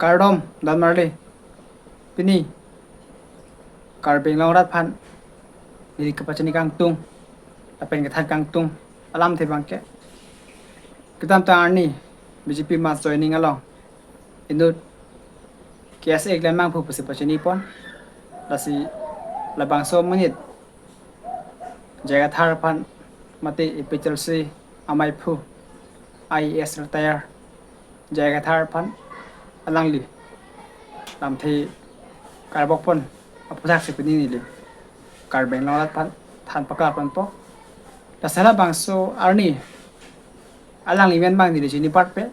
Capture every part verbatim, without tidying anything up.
Kardom, don marli. Pini Karbi Anglong arat aphan neli kepachini kangtung lapen kethan kangtung alamthe abangke, kedamtang arni B J P mass joining along inut K S A keklem nangpo pusi pachini pon. Lasi labangso amonit J I Kathar aphan mate A P H L C amaiphu I A S retire J I Kathar aphan alangli lamthe karbok pon aputhaksi pini neli Karbi Anglong arat aphan than paklar ponpo. Lasi labangso arni alangli amen abang neli chini parpe,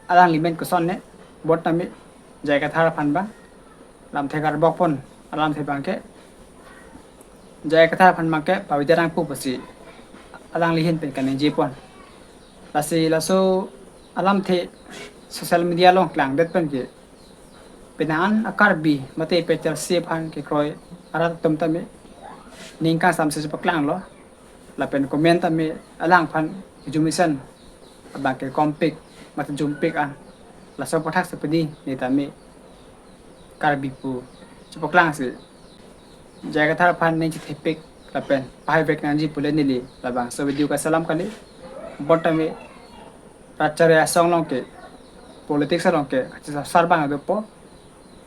alangli amen kosonne, bonta me J I Kathar aphan abang lamthe karbok pon alamthe abangke, J I Kathar aphan abangke pavidet nangpo pusi alangli ahin pen kaningje pon. Lasi laso alamthe social media along klangdet pen ke, penang an a-Karbi mate A P H L C aphan kekroi arat atum tame ning kangsamse chepaklanglo. Lapen comment tame alangphan kejumisen abangke kompik mate jumpik an. Laso aputhak si pini neli tame Karbi pu chepaklangsi J I Kathar aphan ning chethepik lapen pahaivek nangji pule neli labangso video kaselam kali. Bonta me rat chari asong along ke, politics along ke kachesar abang dopo.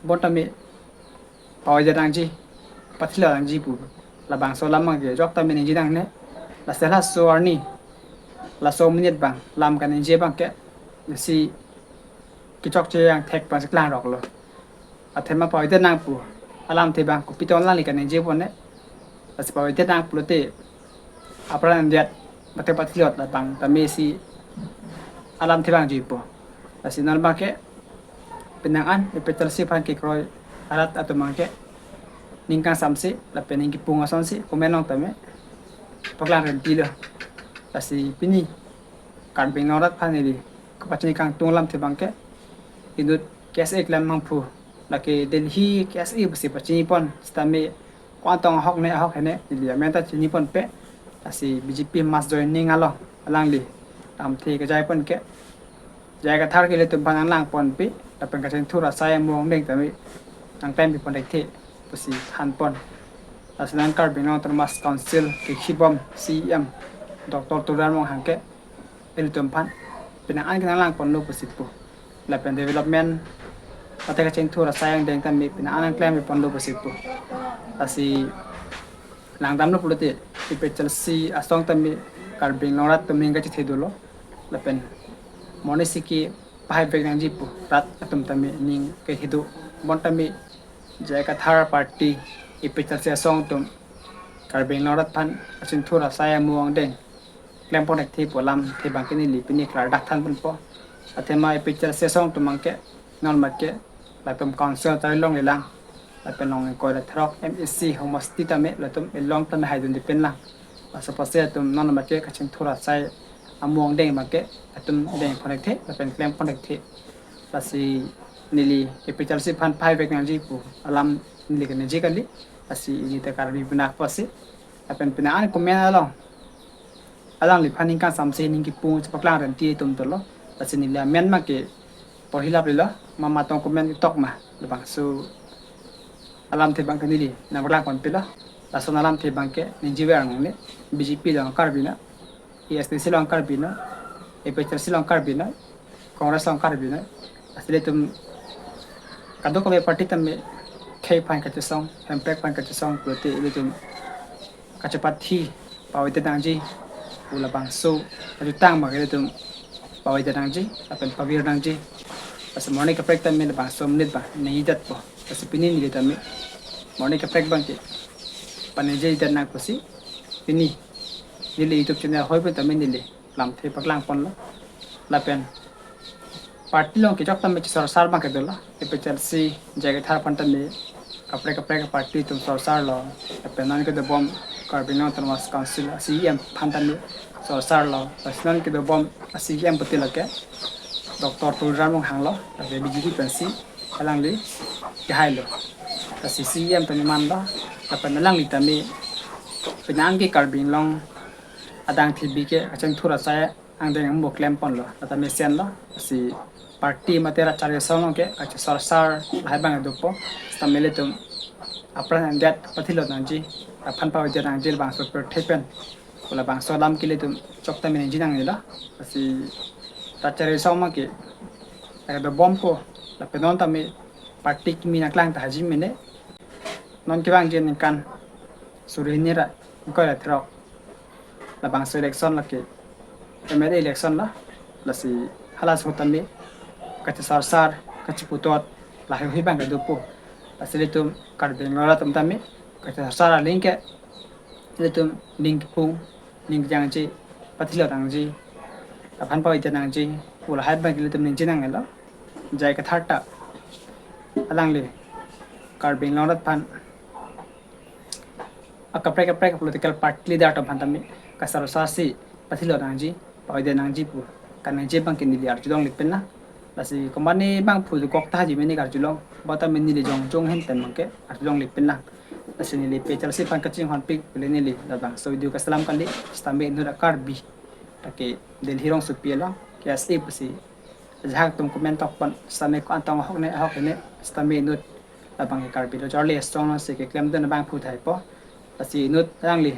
Bonta me pavidet nangji, pathilot nangji pu labangso alam abangke ajok tame ningje nangne. Lasi laso arni, laso amonit abang lam kaningje abangke, si kechokche angthek abang si klangroklo. Athema pavidet nang pu alamthe abang kopi tong alangli kaningje ponne. Lasi pavidet nang pulote apran andiat mate pathilot labang tame si alamthe abang juipo. Lasi non abangke penang an A P H L C aphan kekroi arat atum abangke ning kangsamse lapen ning kipung asonsi comment along tame paklang rempilo. Lasi pini Karbi Anglong arat aphan neli kepachini kangtung alamthe abangke, inut K S A keklem nangpo, lake Delhi K S A pusi pachini pon, sitame ko-an tong ahok ne ahok hene neli amen ta chini ponpe. Lasi B J P mass joining along alangli lamthe kejai pon ke, J I Kathar ke ilitum aphan nanglang ponpe, lapen kachingthur asai amo angdeng tame nangklempi pon thekthe pusi than pon. Lasi non Karbi Anglong Autonomous Council kekhibom C E M Doctor Tuliram Ronghang ke ilitum aphan penang an kenanglang ponlo pusi pu. Lapen development mate kachingthur asai angdeng tame penang an nangklempi ponlo pusi pu. Lasi langdamlo pulote A P H L C asong tame Karbi Anglong arat atum ning kachethedolo. Lapen mo arnisi ke pahaivek nangji pu rat atum tame ning kethedo. Bonta me J I Kathar party A P H L C asong atum Karbi Anglong arat aphan kachingthur asai amo angdeng klem pon thekthe pu alamthe abangke neli pini klardak than ponpo. Athema A P H L C asong atum abangke non abangke latum council ta longle lang, lapen long ingkoi ra throk M A C homosti tame latum elong tame haidunde pen lang. Laso apotsi latum non abangke kachingthur asai amo angdeng abangke latum deng pon thekthe lapen klem pon thekthe. Lasi neli A P H L C aphan pahaivek nangji pu alam neli kaningje kali. Lasi neli ta Karbi pu nangpo si. Lapen penang an comment along alangliphan ning kangsamse ning kipung chepaklang renti atum dolo. Lasi neli amen abangke porhi laplelo, mama tong comment tok ma, labangso alamthe abangke neli nangpaklang ponpelo. Lason alamthe abangke ningjever nangne, B J P along Karbi noi, A S D C along Karbi noi, A P H L C along Karbi noi, Congress along Karbi noi. Lasi ilitum kadokave party tame khei aphan kachesong, hemprek aphan kachesong pulote ilitum kachepathi pavidet nangji pu labangso kachutang abangke ilitum pavidet nangji lapen pavir nangji. Lasi mo arni kaprek tame labangso amonit abang ningjedetpo. Lasi pini neli tame mo arni kaprek abangke paningjedet nang pusi pini neli YouTube channel ahoi pen tame neli lamthe paklang ponlo. Lapen party along kechok tame chesorsar abangke dolo. A P H L C, J I Kathar aphan tame kaprek kaprek party atum sorsarlo. Lapen non kedobom Karbi Anglong Autonomous Council C E M aphan tame sorsarlo. Lasi non kedobom C E M pute lake Doctor Tuliram Ronghang lo, lake B J P pensi alangli kehailo. Lasi C E M tame manlo, lapen alangli tame penang ke Karbi Anglong adang thibi ke kachingthur asai angdeng amo klem ponlo, lata mesenlo. Lasi party mate rat charli asong along ke kachesarsar lahai abang dopo. Sitame ilitum apran angdet pathilot nangji, aphan pavoi det nangji labangso pirthe pen. Pu labangso alam ke ilitum chok tame ningje nangnelo. Lasi rat charli asong ma ke, eh, dobompo, lapen non tame party kimi nangklang tahai mene. Non kevangji ningkan suri hini ra ingkoi ra throk labangso election lake M L A election lo. Lasi halaso tame kachesarsar, kacheputot lahai hui abang dopo. Lasi ilitum Karbi Anglong arat atum tame kachesarsar aling ke ilitum ning kepung, ning kejangji, pathilot nangji, aphan pavoi det nangji pu lahai abang ilitum ningje nangnelo. J I Kathar ta alangli Karbi Anglong arat aphan, akaprek kaprek political party leader atum aphan tame kachesarsarsi pathilot nangji, pavoi det nangji pu kaningje abang ke neli arjulongle pinlang. Lasi komatne abang phu dokok tahai mene karjulong, bonta mene neli jongjong ahin pen abang ke arjulongle pinlang. Lasi neli P H L C aphan kachinghonpik pule neli labangso video kaselam kali. Sitame inut a-Karbi, lake Delhi rongsopi along K S A pusi ajahak atum comment tokpon, sitame ko-an tong ahok ne, ahok ne, sitame inut labang ke Karbi Lo Charli Asong alongsi keklemdun abang phu tahaipo. Lasi inut alangli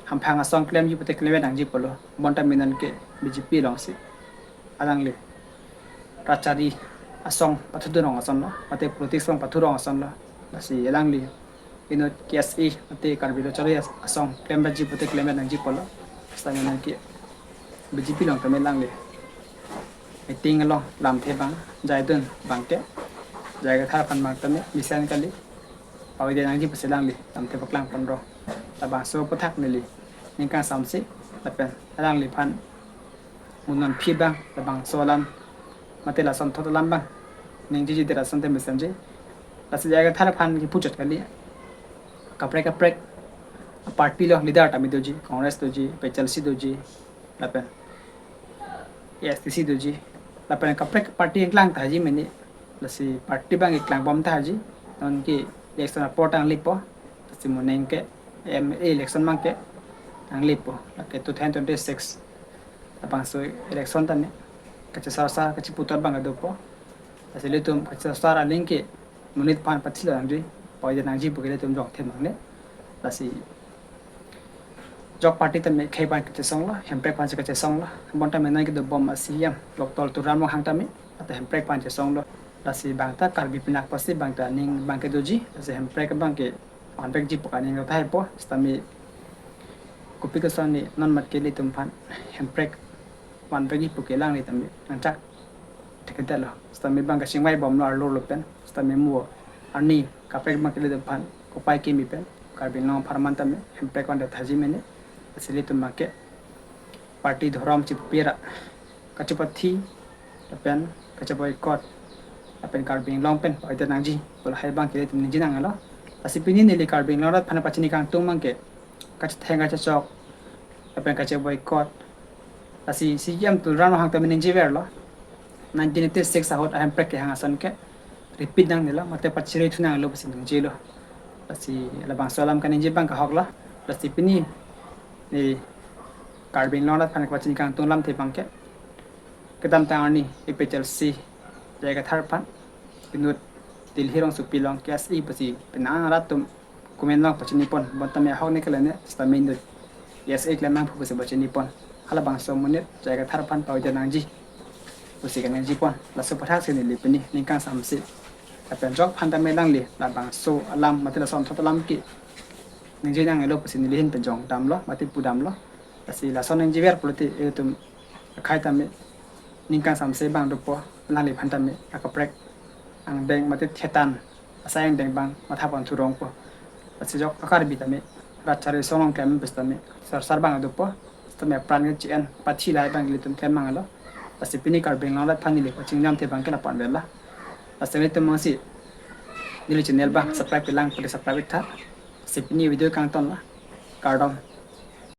hamphang asong klemji pute klem nangji pulo, bonta mene non ke B J P alongsi alangli rat charli asong pathudun rong asonlo, mate politics along pathu rong asonlo. Lasi alangli inut K S A mate Karbi Lo Charli Asong klemji pute klem nangji pulo. Sitame non ke B J P along tame alangli meeting along lamthe abang jaidun abang ke, J I Kathar aphan abang tame mesen kali, pavoi det nangji pusi alangli lamthe paklang ponlo. Labangso aphuthak neli ning kangsamse, lapen alangliphan mo non aphi abang labangso alam mate lasonthot alam abang ningjeji det ason te mesenji. Lasi J I Kathar aphan kipu chot kali. Kaprek kaprek party lo leader tame doji, Congress doji, P H L C doji, lapen A S D C doji, lapen kaprek party ingklang tahai mene. Lasi party abang ingklangbom tahai, non ke election apor tanglepo. Lasi mo ning ke M L A election abang ke tanglepo, lake two thousand twenty-six labangso election tame kachesarsar, kacheputot abang dopo. Lasi ilitum kachesarsar aling ke monit aphan pathilot nangji, pavoi det nangji pu ke ilitum jongthe nangne. Lasi jok party tame khei aphan kachesonglo, hemprek aphan si kachesonglo. Bonta mene non ke dobom a-C E M Doctor Tuliram Ronghang tame ata hemprek aphan chesonglo. Lasi bang ta Karbi pinak pusi bang ta ning abang ke doji, lasi hemprek abang ke vanvekji pu kaning tahaipo. Sitame kopi kosonne non mat ke ilitum aphan hemprek vanvekji pu ke alangli tame nangchak thekthedetlo. Sitame bang kachingvaibomlo arlo arlo pen. Sitame mo arni kaprek abang ke ilitum aphan kopai kimi pen, Karbi Anglong apharman tame hemprek vandet tahai mene. Lasi ilitum abang ke party dhorom chipupe ra kachepathi lapen kacheboycott lapen Karbi Anglong pen pavoi det nangji pu lahai abang ke ilitum ningje nangnelo. Lasi pini neli Karbi Anglong arat aphan pachini kangtung abang ke kachetheng kachechok lapen kacheboycott. Lasi C E M Tuliram Ronghang tame ningjeverlo, nineteen eighty-six ahut ahemprek kehang ason ke repeat nangnelo, mate pachiri thu nanglo pusi ningjelo. Lasi labangso alam kaningje abang ke ahoklo. Lasi pini neli Karbi Anglong arat aphan pachini kangtung alamthe abang ke, kedamtang arni A P H L C J I Kathar aphan inut Delhi rongsopi along K S A pusi penang arat atum comment along pachinipon, bonta me ahok ne kali ne, sitame inut K S A klem nangpo pusi pachinipon. Halabangso amonit J I Kathar aphan pavoi det nangji pusi kaningjepon. Laso aphuthak si neli pini ning kangsamse. Lapen jok aphan tame alangli labangso alam mate lasonthot alam ke ningje nangnelo pusi neli ahin pen jongdamlo, mate pudamlo. Lasi lason ningjever pulote ilitum akhei tame ning kangsamse abang dopo, alangliphan tame akaprek angdeng mate thetan asai angdeng abang matha pon thurongpo. Lasi jok a-Karbi tame rat charli asong along klem pusitame sarsar abang dopo. Sitame apran ke chi-en pathi lahai abang ilitum klem nangnelo. Lasi pini Karbi Anglong arat aphan neli pachini alamthe abang ke lapu-an vela. Lasi ilitum masi neli channel abang subscribe kelang pule subscribe iktha. Lasi pini video kangtonlo. Kardom.